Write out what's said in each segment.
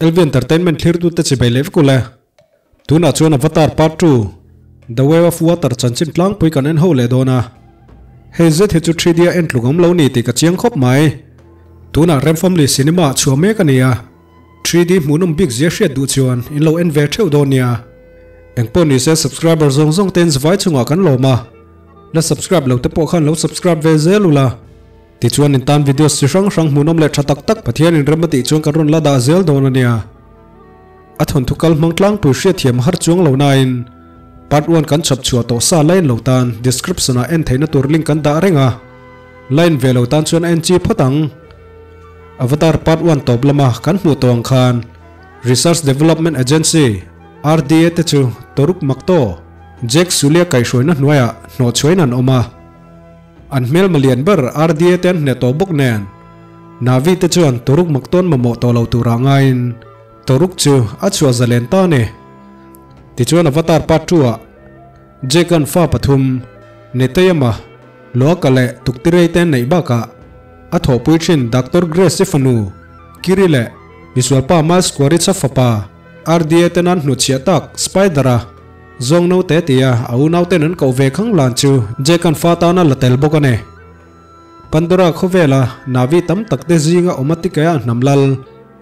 LV Entertainment thlirtute chibai leh vek ule. Tunah chuan Avatar Part 2, The Way of Water chanchin tlangpui kan en ho leh dawn a. Hei zet hi chu 3D a en tluk awm lo ni tih ka chiang khawp mai. Tunah Remfamily Cinema ah chhuah mek a ni a. 3D hmuhnawm bik zia hriat duh chuan in lo en ve theuh dawn nia. Engpawh nise subscriber zawng zawng ten zavai chungah kan lawm a. La subscribe lo te pawh khan lo subscribe ve zel ula. Tichuan in tan videos chi hrang hrang hmuhnawm leh tha tak tak Pathian in rem a tih chuan kan rawn la dah zel dawn a nia. A thawnthu kal hmang tlangpui hriatthiam har chuang lo nain Part one kan chhap chhuah tawh sa line lo tan description ah en theihna tur link kan dah reng a, line ve lo tan chuan a en chi phawt ang. Avatar Part one tawp lama kan hmuh tawh ang khan Research Development Agency, RDA, te chu Toruk Makto, Jack Sulia kaihhruaina hnuaiah hnawhchhuain an awm a. An hmelma lian ber RDA te an hneh tawh bawk nen, Navi te chuan Toruk Maktawn mamawh tawh lo turah ngaiin Toruk chu a chhuah zalen ta a ni. Tichuan Avatar Part 2 ah Jake-a'n fa pathum, Netayama, Loaka leh Tuktirei te an neih bakah a thawhpui thin Doctor Grace-i fanu, Kiri leh misualpa Miles Quaritch-a fapa RDA ten an hnuchhiah tak Spider-a Zawng naute tia a unauten an koh ve khang lan chu Jake-a'n fa tana la tel bawk a ni. Pandora khawvela Na'vi tam tak te zinga awm a tikaiah a hnam lal.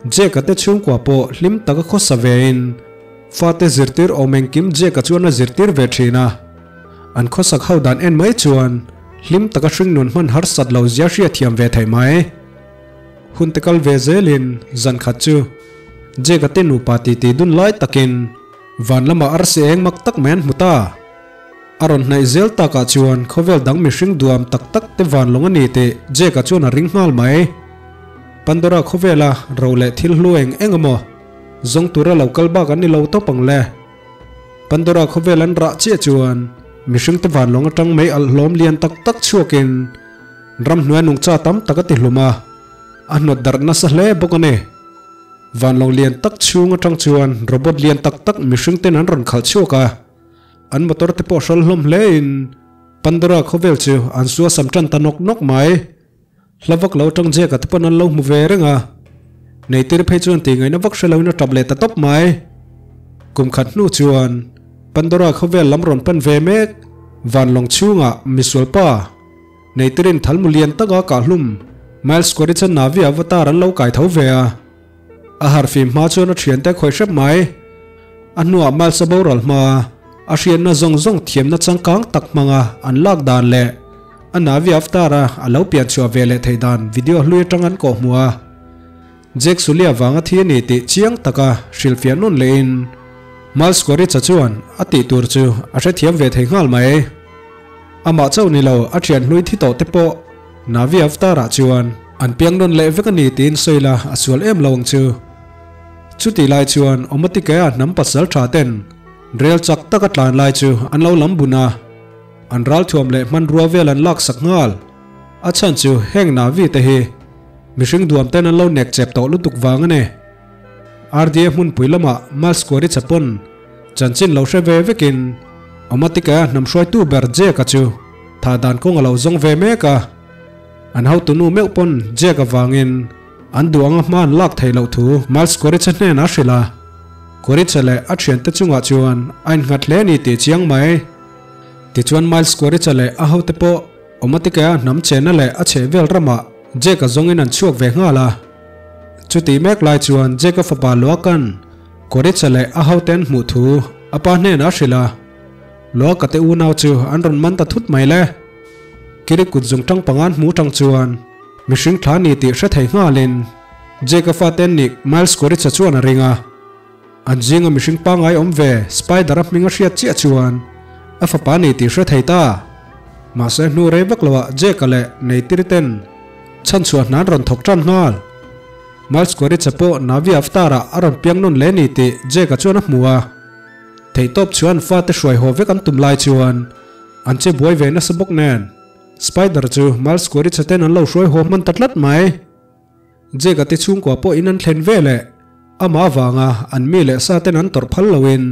Jake-a te chhungkua pawh hlim taka khawsa vein fate zirtir awm engkim Jake-a chuan a zirtir ve thin a. An khawsak ho dan en mai chuan hlim taka hringnun hman harsat lo zia hriatthiam ve theih mai. Hun te kal ve zelin zan khat chu Jake-a te nupa titi dun lai takin Van lamah arsi eng mak tak mai an hmu ta. A rawn hnaih zel takah chuan khawvel dang mihring duam tak tak te van lawng a ni tih Jake-a chuan a ring nghal mai. Pandora khawvela ro leh thil hlu eng eng emaw zawng tura lo kal bak an ni lo tawp ang le. Pandora khawvel an rah chiah chuan mihring te van lawng atang mei alh hlawm lian tak tak chhuakin ramhnuai nungcha tam tak a ti hlum a, a hnawt darh nasa hle bawk a ni. Vanlawng lian tak chhung atang chuan robot lian tak tak mihring ten an rawn khalh chhuak a, an motor te pawh hral hlawm hle in Pandora khawvel chu an suasam tan ta nawk nawk mai. Hla vak lo atang Jack-a te pawn an lo hmu ve reng a, Neitir phei chuan tih ngaihna vak hre loin a tap leh ta tawp mai. Kum khat hnu chuan Pandora khawvel lam rawn pan ve mek vanlawng chhungah misualpa, Neitirin thalmu lian taka kahhlum Miles Quaritch-a Navi avatar an lo kai tho ve a. A harhfim hma chuan a thiante a khawih hrep mai. A hnuah Miles-a boral hma a hriatna zawng zawng thiamna changkang tak hmanga an lak dan leh a Navi avatar-a a lo pian chhuah ve leh theih dan video hlui atang an kawhhmuh a. Jack Sully avanga thi a ni tih chiang taka hrilhfiah nawn lehin Miles Quaritch-a chuan a tih tur chu a hrethiam ve thei nghal mai. Amah chauh ni lo a thian hlui thi tawh te pawh Navi Avatar-ah chuan an piang nawn leh vek a ni tiin sawi la a sual em lo ang chu. Chutih lai chuan Omotikea hnam pasal tha ten rel chak taka tlan lai chu an lo lam bun a, an ralthuam leh hmanrua vel an laksak nghal. A chhan chu heng Navi te hi Mihring duam ten an lo nek chep tawh lutuk vang a ni. RDA hmunpui lamah Miles Quaritch-a pawn chanchin lo hre ve vekin Omatika hnam hruaitu ber Jack-a chu thah dan kawng a lo zawng ve mek a. An hotunu meuh pawn Jack-a vangin an duh anga hma an lak theih loh thu Miles Quaritch-a hnenah a hrilh a. Quaritch-a leh a thiante chungah chuan a innghat hle a ni tih chiang mai. Tichuan Miles Quaritch-a leh a hote pawh Omatika hnam chenna leh a chhehvel ramah Jake-a zawngin an chhuak ve nghal a. Chutih mek lai chuan Jake-a fapa Loakan Koritsa leh a hote an hmuh thu a pa hnenah a hrilh a. Loaka te unau chu an rawn man ta thut mai le. Kiri kut zung tang panga an hmuh tang chuan mihring thla ni tih hre thei nghalin Jake-a fate an nih Miles Koritsa chuan a ring a. An zinga mihring pangngai awm ve Spider-a hming a hriat chiah chuan a fapa ni tih hre thei ta. Mahse hnu rei vak loah Jake-a leh Neytiri ten chhanchhuah hna an rawn thawk tan nghal. Miles Quaritch-a pawh Navi Avatar-ah a rawn piang nawn leh ni tih Jake-a chuan a hmu a. Theihtawp chuan fate hruai haw vek an tum lai chuan an che buai ve nasa bawk nen Spider chu Miles Quaritch-a ten an lo hruai haw hman ta tlat mai. Jake-a te chhungkua pawh in an thlen ve leh amah avanga an mi leh sa ten an tawrh phal loin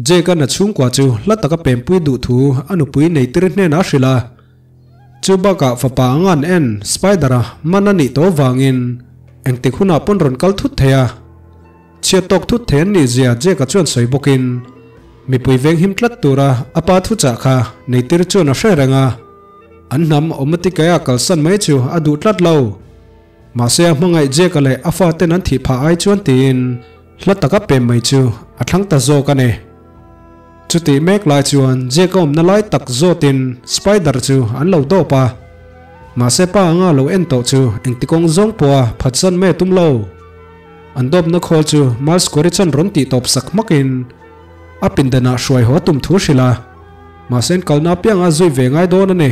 Jake-a'n a chhungkua chu hla taka pempui duh thu a nupui neitir hnenah a hrilh a. Chu bakah fapa anga an en Spider-a man a nih tawh vangin engtik hunah pawn rawn kal thut thei a. Chhiat tawk thut thei an nih zia Jake-a chuan sawi bawkin mipui veng him tlat tura a pa thuchah kha neitir chuan a hre reng a, an hnam Omatikaya kalsan mai chu a duh tlat lo. Mahse a hmangaih Jake-a leh a faten an thih phah ai chuan tiin hla taka pem mai chu a thlang ta zawk a ni. Chutih mek lai chuan Jake-a awmna lai tak zawtin Spider chu an lo dawp a. Mahse pa anga lo en tawh chu engti kawng zawng pawha phatsan mai a tum lo. An dawpna khawl chu Miles Corey-chan rawn tih tawp sak hmakin a pindanah hruai haw tum thu hrilh a. Mahse an kalna apianga zui ve ngai dawn a ni.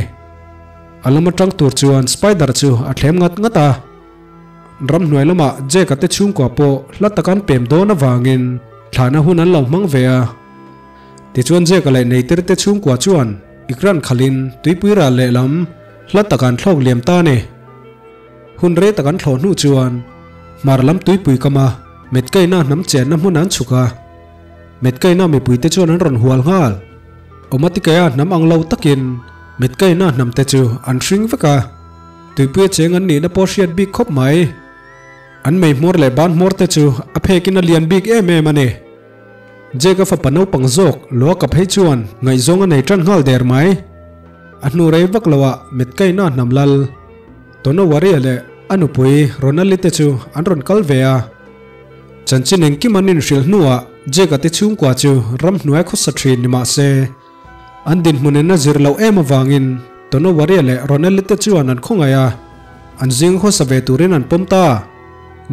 A lam atang tur chuan Spider chu a thlem ngat ngat a. Ramhnuai lamah Jake-a te chhungkua pawh hla taka an pem dawn avangin thlahna hun an lo hmang ve a. Tichuan Jake-a leh Neitir te chhungkua chuan Ikran khalhin tuipui ral lehlam hla taka an thlawk liam ta a ni. Hun rei tak an thlawh hnu chuan hmar lam tuipui kama Metkaina hnam chenna hmun an chhuk a. Metkaina mipuite chuan an rawn hual nghal. Omatikaya hnam ang lo takin Metkaina hnamte chu an hring vek a, tuipuia cheng an nihna pawh hriat bik khawp mai. An mei hmawr leh ban hmawr te chu a phekin a lian bik em em a ni. Jake-a fapa naupang zawk Loaka phei chuan ngaihzawng a nei tan nghal der mai. A hnu rei vak loah Metkaina hnam lal Tonowaria leh a nupui Ronali te chu an rawn kal ve a. Chanchin engkim an inhrilh hnuah Jake-a te chhungkua chu ramhnuai khawsa thin ni mah se, an dinhmun in a zir loh em avangin Tonowaria leh Ronali te chuan an khawngaih a, an zing khawsa ve turin an pawm ta.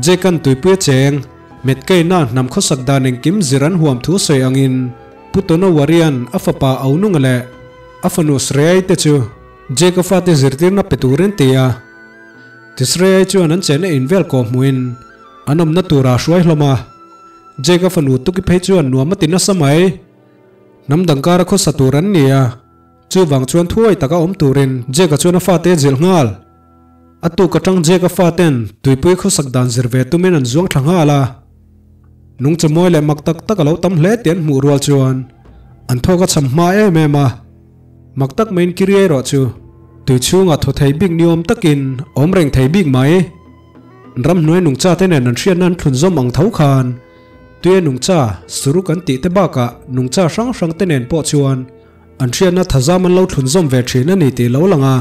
Jake-a'n tuipui a cheng, Metkaina hnam khawsak dan engkim zir an huam thu sawi angin Pu Tonowaria'n a fapa Aununga leh a fanu Sreyai te chu Jake-a fate zirtirna pe turin ti a. Tisreyai chuan an chenna invel kawh hmuhin an awmna tura hruai hlawm a. Jake-a fanu tuki phei chuan nuam a ti nasa mai. Hnam dang kara khawsa tur an ni a, chuvang chuan thuai taka awm turin Jake-a chuan a fate a zilh nghal. A tuk atang Jake-a faten tuipui khawsak dan zir ve tumin an zuang thla nghal a. Nungcha mawi leh mak tak tak a lo tam hle tih an hmuh rual chuan an thawk a cham hma em em a. Mak tak maiin Kiri erawh chu tui chhungah thaw thei bik ni awm takin awm reng thei bik mai. Ramhnuai nungcha te nen an hriatna an thlun zawm ang tho khan tuia nungcha suruk an tih te bakah nungcha hrang hrang te nen pawh chuan an hriatna thazam an lo thlun zawm ve thin a ni tih lo lang a.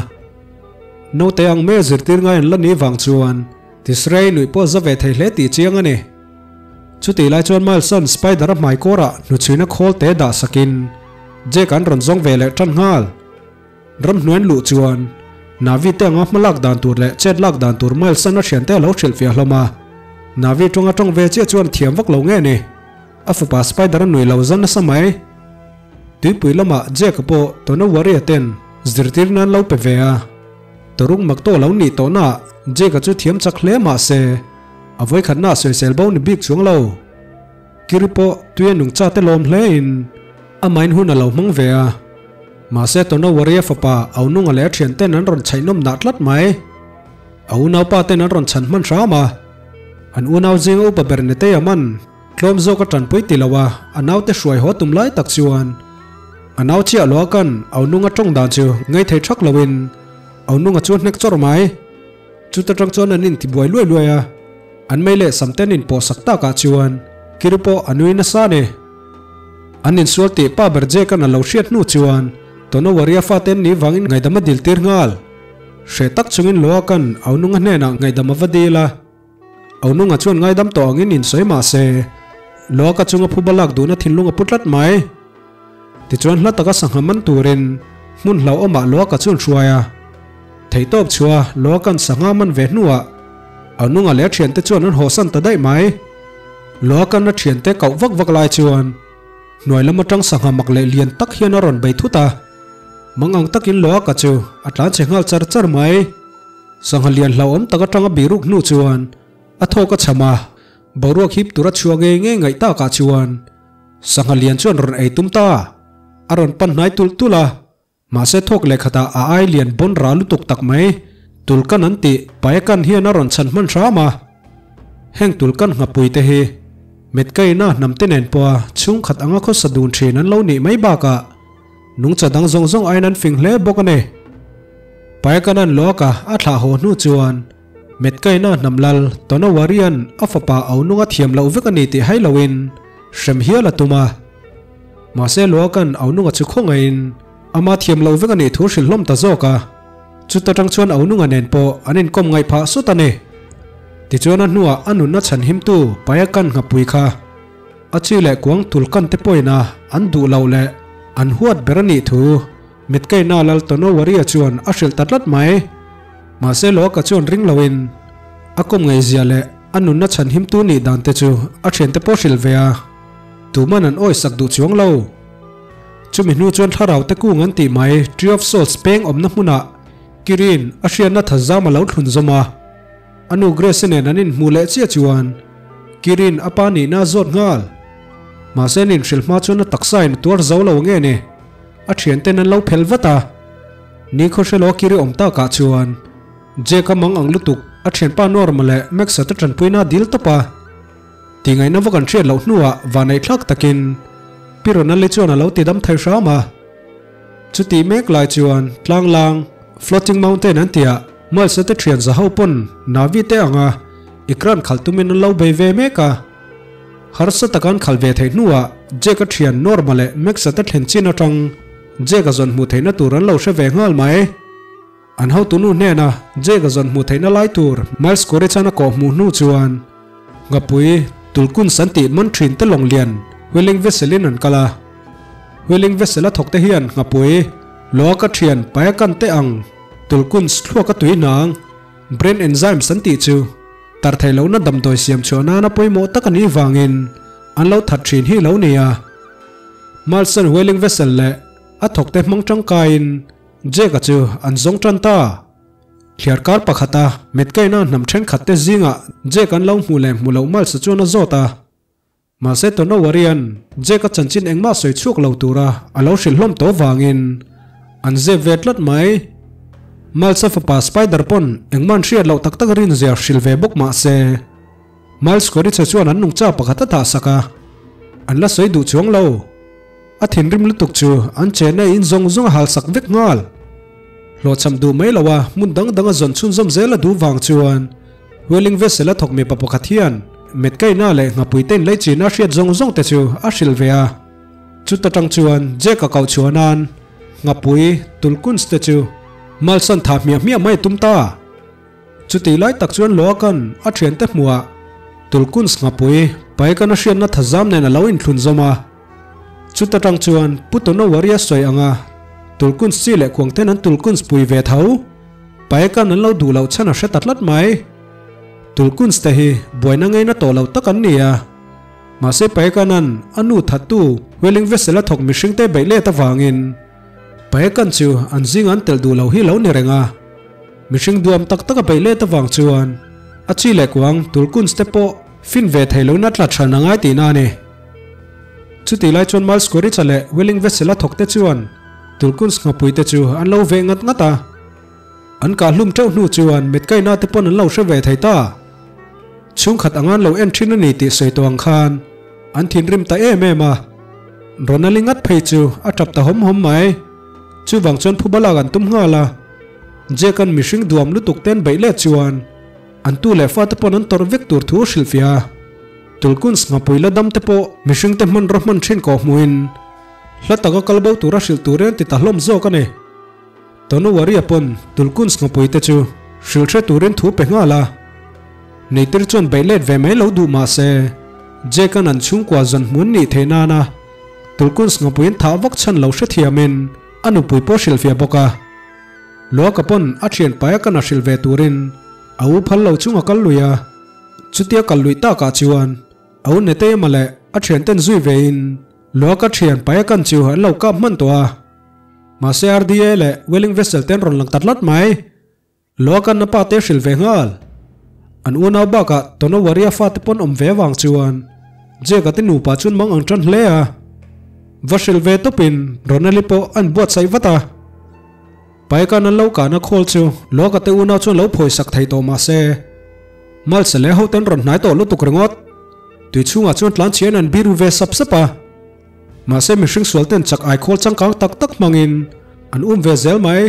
Naute ang mai a zirtir ngai an la ni vang chuan Tisrei nuih pawh za ve thei hle tih chiang a ni. Chutih lai chuan Miles-a'n Spider-a hmai kawrah hnuchhuina khawl te dah sakin Jake an rawn zawng ve leh tan nghal. Ramhnuai an luh chuan Navi te anga hma lak dan tur leh chet lak dan tur Miles-a'n a thiante a lo hrilhfiah hlawm a. Navi tawnga tawng ve chiah chuan thiam vak lo nge ni. A fapa Spider-a nui lo zan nasa mai. Tuipui lamah Jake-a pawh Tona Warrior ten zirtir nan lo pe ve a. Toruk mak tawh lo nih tawhnaah Jake-a chu thiam chak hle mah se a vawikhatnaah sawisel bo ni bik chuang lo. Kiri pawh tui a nungcha te lawm hle in a main hun a lo hmang ve a. Mahse Tono Warrior fapa Aununga leh a thian ten an rawn chhaihnawm nah tlat mai. A unaupa ten an rawn chhan hman hram a. An unau zinga upa ber Netei a man tlawm zawk a tanpui ti lo a, a naute hruai haw tum lai tak chuan a nau chiah lo a kan Aununga tawng dan chu ngei thei thak lo in Aununga chu a hnek chawrh mai. Chuta tang chuan an intibuai luai luai a, an mei leh sam ten inpawh sak takah chuan Kiri pawh a nui nasa a ni. An insual tih pa ber Jake-a'n a lo hriat hnu chuan Tonowaria fate an nih vangin ngaihdam a dil tir nghal. Hreh tak chungin Loaka'n Aununga hnenah ngaihdam a va dil a. Aununga chuan ngaidam tawh angin insawi mah se, Loaka chunga phuba lak duhna thinlung a pu tlat mai. Tichuan hla taka sangha man turin hmun hlauhawmah Loaka chu an hruai a. Theihtawp chhuah Loaka'n sangha man ve hnuah Aununga leh a thiante chuan an hawhsan ta daih mai. Loaka'n a thiante kauh vak vak lai chuan hnuai lam atang sangha mak leh lian tak hian a rawn bei thut a. Mangang takin Loaka chu a tlan chhe nghal char char mai. Sangha lian hlauhawm tak atanga biruk hnu chuan a thawk a cham a, boruak hip tura chhuah ngei ngei ngaih takah chuan Sangha lian chuan rawn ei tum ta. A rawn pan hnai tulh tulh a, mahse thawk leh khatah a ai lian bawn ra lutuk tak mai. Tulkan an tih Paekan hian a rawn chhan hman hram a. Heng tulkan nghapui te hi Metkaina hnamte nen pawha chhungkhat anga khawsa dun thin an lo nih mai bakah nungcha dang zawng zawng aiin an fing hle bawk a ni. Paekan an luak a, a thlah haw hnu chuan. Metkaina hnam lal Tonowarian a fapa Aununga thiam loh vek a ni tih hai loin hrem hial a tum a. Mahse Loakan Aununga chu khawngaihin ama thiam loh vek a nih thu hrilh hlawm ta zawk a. Chuta tang chuan Aununga nen pawh an inkawm ngaih phah sut a ni. Tichuan a hnuah a nunna chhanhimtu Payakan nghapui kha a chi leh kuang tulkan te pawhin a an duh loh leh an huat ber a nih thu Mitkaina lal Tonowaria chuan a hrilh ta tlat mai. Mahse Loaka chuan ring loin a kawm ngaihzia leh a nunna chhanhimtu nih dan te chu a thiante pawh hrilh ve a, tuman an awisak duh chuang lo. Chumi hnu chuan thlarau te kung an tih mai Tree of Souls peng awmna hmunah Kirin a hriatna thazam a lo thlun zawm a. A nu Grace nen an inhmuh leh chiah chuan Kirin a pa nihna a zawt nghal. Mahse an inhrilh hma chuan a taksa in a tuar zo lo nge ni, a thianten an lo phel vat a. Ni khawhre Kiri awm takah chuan Jake a mang ang lutuk a thianpa Norma leh Max-a te tanpuina a dil tawp a. Tingaihna vak an hriat loh hnuah vanneih thlak takin Pi Ronald-i chuan a lo ti dam thei hram a. Chutih mek lai chuan tlanglang, Floating Mountain an tihah Miles-a te thian za ho pawn Navi te anga Ikran khalh tumin an lo bei ve mek a. Harsa taka an khalh ve theih hnuah Jake-a thian Norma leh Max-a te thlen chin atang Jake-a zawn hmuh theihna tur an lo hre ve nghal mai. An hotunu hnena Jake-a zawn hmuh theihna lai tur Miles Corey-chan a kawh hmuh hnu chuan Ngapui Tulkun san tih man thin te lawng lian Wheeling Vessel-in an kal a. Wheeling Vessel a thawk te hian Ngapui Loaka thian Payakan te ang Tulkun thluaka tui hnang Brain enzymes an tih chu tar theih lohna damdawi siam chhuah nana pawimawh tak a nih vangin an lo that thin hi lo ni a. Miles-an Wheeling Vessel leh a thawk te hmang tangkaiin Jake-a chu an zawng tan ta. Thliar kar pakhata Metkaina hnam thenkhat te zingah Jake an lo hmuh leh hmuh loh Miles-a chuan a zawt a. Mahse Tonowarian Jake-a chanchin engmah sawi chhuak lo tura a lo hrilh hlawm tawh vangin an zep ve tlat mai. Miles-a fapa Spider pawn engmah an hriat loh tak tak rinzia hrilh ve bawk mahse Miles Koricha chuan an nungcha pakhat a thahsak a, an la sawi duh chuang lo. A thinrim lutuk chu an chenna in zawng zawng a halsak vek nghal. Hlawhchham duh mai lo a, hmun dang dang a zawn chhunzawm zel a duh vang chuan Whaling Vessel a thawk mipa pakhat hian Metkaina leh Nghapuite inlaichin a hriat zawng zawng te chu a hrilh ve a. Chuta tang chuan Jack a koh chhuah nan Nghapui Tulkunz te chu malsan thah hmiah hmiah mai a tum ta. Chutih lai tak chuan Loakan a thiante hmuhah Tulkunz Nghapui Paikan a hriatna thazam nen a lo inthlun zawm a. Chuta tang chuan Pu Tonowari a sawi ang a, Tulkunz chi leh kuang ten an Tulkunz pui ve tho. Paekan an lo duh loh chhan a hre ta tlat mai. Tulkunz te hi buaina ngeina tawh lo tak an ni a. Mahse Paekanan a nu thattu Whaling Vessel a thawk mihring te beih let avangin Paekan chu an zing an telh duh lo hi lo ni reng a. Mihring duam tak tak a beih let avang chuan a chi leh kuang Tulkunz te pawh fin ve thei loin a tla chhan a ngai tihna a ni. Chutih lai chuan Miles Koricha leh Wheeling Vessel a thawkte chuan Tulkun's nghapuite chu an lo veh ngat ngat a. An kah hlum teuh hnu chuan mitkaina te pawn an lo hre ve thei ta. Chhungkhat anga an lo en thin a ni tih sawi tawh ang khan an thinrim ta em em a. Ronali ngat phei chu a tap ta hawm hawm mai. Chuvang chuan phuba lak an tum nghal a. Jack-a'n mihring duam lutuk te an beih let chuan an tu leh fate pawn an tawrh vek tur thu a hrilhfiah a. Tulkun's ngapui la dam te pawh mihring te hmanraw hman thin kawh hmuhin hla taka kal bo tura hrilh turin an ti ta hlawm zawk a ni. Tonowaria pawn Tulkun's ngapui te chu hrilh hre turin thu pe nghal a. Neitir chuan beih let ve mai lo duh mah se Jack-a'n an chhungkua zawn hmun nih theih nana Tulkun's ngapui an thah vak chhan lo hrethiamin a nupui pawh hrilhfiah bawk a. Luaka pawn a thian paia kan a hrilh ve turin a u phal lo chung a kal lui a. Chutia kal luih takah chuan a u Netema leh a thianten zui vein Luaka thian Payakan chu an lo kap hman tawh a. Mahse RDA leh Whaling Vessel te an rawn lang ta tlat mai. Luakan a pa te hrilh ve nghal. An unau bakah Tonowaria fate pawn awm ve avang chuan Jack-a te nupa chuan mang ang tan hle a. Va hrilh ve tawpin Ronald-i pawh a inbuatsaih vat a. Paekan an lo kahna khawl chu Luaka te unau chuan lo phawisak thei tawh mah se, Malsa leh hoten rawn hnai tawh lutuk ringawt. Tui chhungah chuan tlan chhiain an biru ve sap sap a. Mahse mihring sual ten chak ai khawl changkang tak tak hmangin an um ve zel mai.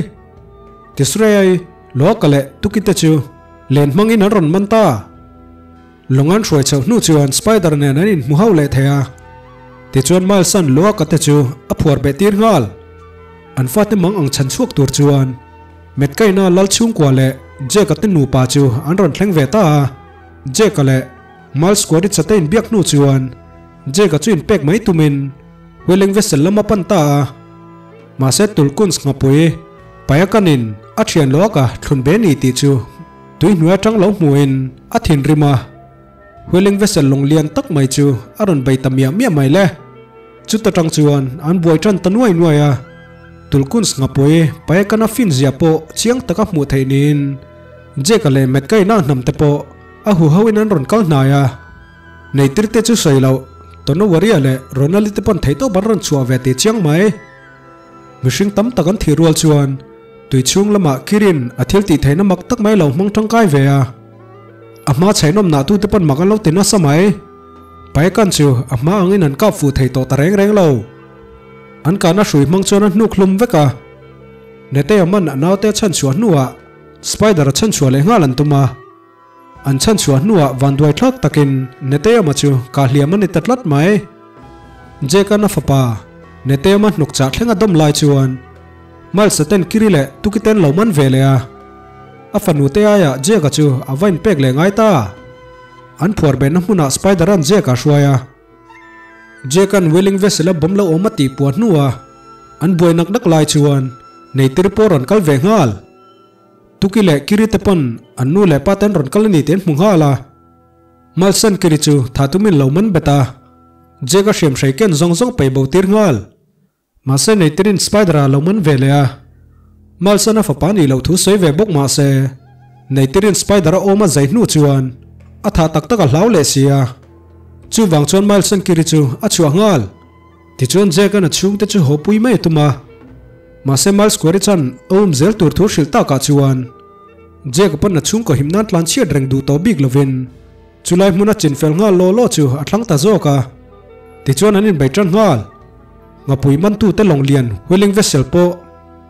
Tisrei, Luaka leh Tuki te chu. Len hmangin an rawn man ta. Lawng an hruai chhoh hnu chuan Spider nen an inhmu ho leh thei a. Tichuan Miles an Luaka te chu a phuar beh tir nghal. An fate mang ang chhan chhuak tur chuan Metkaina lal chhungkua leh Jake-a te nupa chu an rawn thleng ve ta a. Jake-a leh Miles Quaritch-a te inbiak hnu chuan Jake-a chu inpek mai tumin Whaling Vessel lam a pan ta a. Mahse Tulkuns nghapui Payakanin a thian Luaka thlun be ni tih chu Tui hnuai atang lo hmuhin a thinrim a, Whaling vessel lawng lian tak mai chu a rawn bei ta miah miah mai le. Chuta tang chuan an buai tan ta nuai nuai a, Tulkuns ngapui Payakana fin zia pawh chiang taka hmuh theih niin Jake-a leh Metkaina hnam te pawh a huhoin an rawn kal hnai a. Neitir te chu sawi loh, Tonowaria leh Ronald-i te pawn theihtawp an rawn chhuah ve tih chiang mai. Mihring tam tak an thih rual chuan tui chhung lamah Kirin a thil tih theihna mak tak mai lo hmang tangkai ve a. A hma chhainawm nah tute pawn mak an lo ti nasa mai. Paekan chu a hma angin an kap fuh thei tawh ta reng reng lo. An kahna hrui hmang chuan a hnuk hlum vek a. Netea man a naute a chhanchhuah hnuah Spider a chhanchhuah leh nghal an tum a. An chhanchhuah hnuah vanduai thlak takin Neteyama chu kahhliam a ni ta tlat mai. Jake-a'n a fapa Neteyama hnuk chah thleng a dawm lai chuan Miles-a ten Kiri leh Tuki ten lo man ve leh a. A fanu te aiah Jake-a chu a va inpek leh ngai ta. An phuar behna hmunah Spider-a'n Jake-a a hruai a. Jake-a'n Whaling Vessel-a bomb lo awm a tih puah hnuah an buai nak nak lai chuan Neitir pawh rawn kal ve nghal. Tuki leh Kiri te pawn an nu leh pa te an rawn kal a ni tih an hmu nghal a. Malsan Kiri chu tha tumin lo man bet a, Jake a hriam hrei ken zawng zawng pei bo tir nghal. Mahse Neytirin Spider a lo man ve leh a, Malsan a fapa nih loh thu sawi ve bawk mahse Neytirin Spider a awm a zai hnu chuan a thah tak tak a hlau leh si a. Chuvang chuan Malsan Kiri chu a chhuah nghal. Tichuan Jack-a'n a chhungte chu haw pui mai a tum a, mahse Miles Quaritch-a'n a um zel tur thu hrilh takah chuan Jack-a pawn a chhungkaw him nan tlan chhiat reng duh tawh bik lovin chulai hmuna chinfel nghal law law chu a thlang ta zawk a. Tichuan an inbei tan nghal. Ngapui mantute lawng lian Whaling Vessel pawh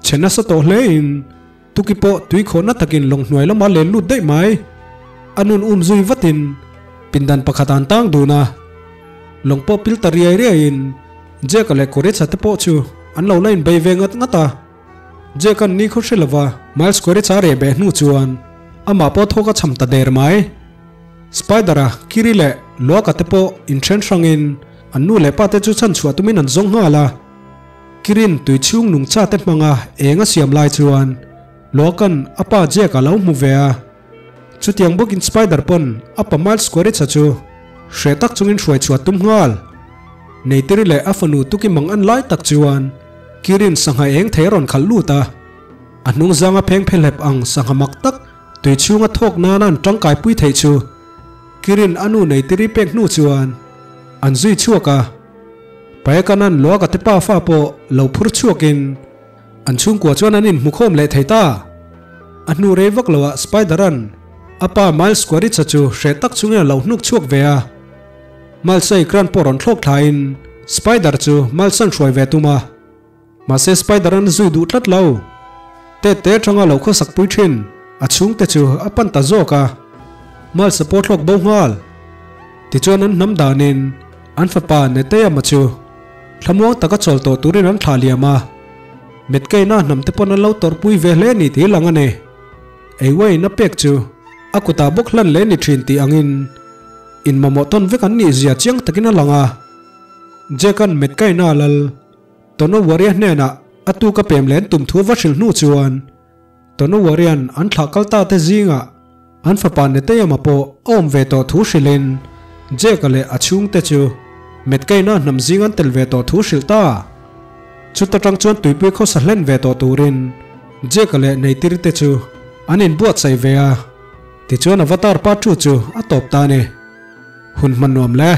chhe nasa tawh hlein Tuki pawh tui khawhna takin lawng hnuai lamah len lut daih mai. A nun um zui vatin pindan pakhat an tang dun a. Lawng pawh pil ta riai riaiin Jack-a leh Koretsa te pawh chu an lo la inbei ve ngat ngat a. Jack-a'n ni khaw hre lova Miles Koretsa a reh beh hnu chuan amah pawh thawk a cham ta der mai. Spider-a, Kiri leh Luaka te pawh inthen hrangin an nu leh pa te chu chhanchhuah tumin an zawng nghal a. Kirin tui chhung nungcha te hmanga eng a siam lai chuan Logan a pa Jack a lo hmu ve a. Chutiang bawkin Spider pawn a pa Miles Quaritch-a chu hreh tak chungin hruai chhuah tum nghal. Neytiri leh a fanu tuki mang an lai tak chuan Kirin sangha eng thei a rawn khalh lut a. A hnung zanga pheng phelhep ang sangha mak tak tui chhunga thawk nana an tangkai pui theih chu Kirin a nu Neytiri pek hnu chuan an zui chhuak a. Payakanan Luaka te pa fa pawh lo phur chhuakin an chhungkua chuan an inhmu khawm leh thei ta. A hnu rei vak loah Spider-a'n a pa Miles Quaritch-a chu hreh tak chungin a lo hnuk chhuak ve a. Miles-a ikran pawh rawn thlawk thlain Spider chu Miles-a'n hruai ve tum a. Mahse Spider-a'n a zui duh tlat lo. Tete atanga lo khawsak pui thin a chhungte chu a pan ta zawk a. Miles-a pawh thlawk bo nghal. Tichuan an hnam danin An fapa Neteyama chu thlamuang taka chawl tawh turin an thlah liam a, Metkaina hnam te pawn an lo tawrhpui ve hle ni tih lang a ni. Eiwain a pek chu a kutah bawk hlan leh ni thin tih angin in mamawh tawn vek an nih zia chiang takin a lang a. Jack-a'n Metkaina lal Tonowaria hnenah a tuk a pem len tum thu va hrilh hnu chuan Tonowarean an thlah kal ta te zingah an fapa Neteyama pawh a awm ve tawh thu hrilhin Jake-a leh a chhungte chu Metkaina hnam zing an tel ve tawh thu hrilh ta. Chuta tang chuan tuipui khawsa hlen ve tawh turin Jake-a leh Neytiri te chu an inbuatsaih ve a, tichuan Avatar pa tu chu a tawp ta a ni. Hun hman nuam le.